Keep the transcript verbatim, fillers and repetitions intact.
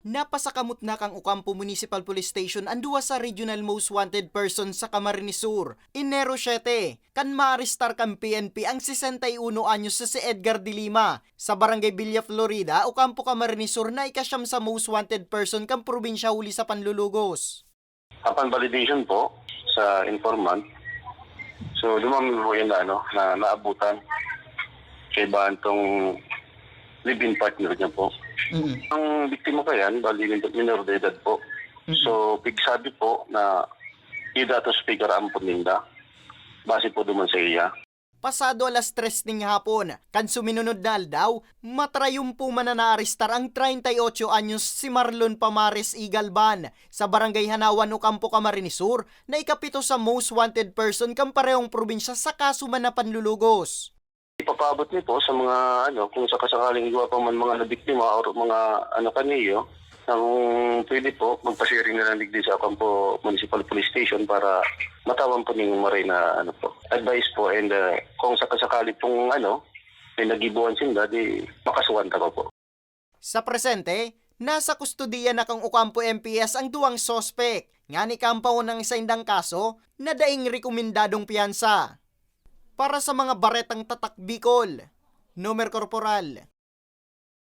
Napasakamot na kan Ocampo Municipal Police Station an duwa sa regional most wanted person sa Camarines Sur. Enero siyete, kan maarestar kan P N P ang sesenta y uno anyos na si Edgar de Lima, sa Barangay Villa Florida, Ocampo, Camarines Sur, na ikasyam sa most wanted person kan probinsya huli sa panlulugos. Upon validation po sa informant, so dumami po yan na, ano, na naabutan kaibahan tong live-in partner niya po. Mm. Ang biktima pa yan, bali minor de edad po. Mm. So, pigsabi po na idatos pigkaraan po ninda. Base po duman sa iya. Pasado alas tres ning hapon, kan suminunod na aldaw, matrayon po man na naarestar ang treinta y ocho anyos si Marlon Pamares Igalban, sa Barangay Hanawan, Ocampo, Camarines Sur, na ikapito sa most wanted person kan parehong probinsya sa kaso man na panlulugos. Ipapaabot niyo po sa mga, ano, kung sakasakaling igwa pa man mga nabiktima or mga, ano, kaniyo, na kung pwede po, magpa-sharing na lang digdi sa Ocampo Municipal Police Station para matawan po ning maray na, ano po, advice po. And, uh, kung sakasakali pong, ano, may nagibuan sinda, di makasuhan ta pa po. Sa presente, nasa kustodiya na kan Ocampo M P S ang duwang suspek, ngani kan paunang saindang kaso na daing rekomendadong piyansa. Para sa mga Baretang Tatak Bicol, Nomer Corporal,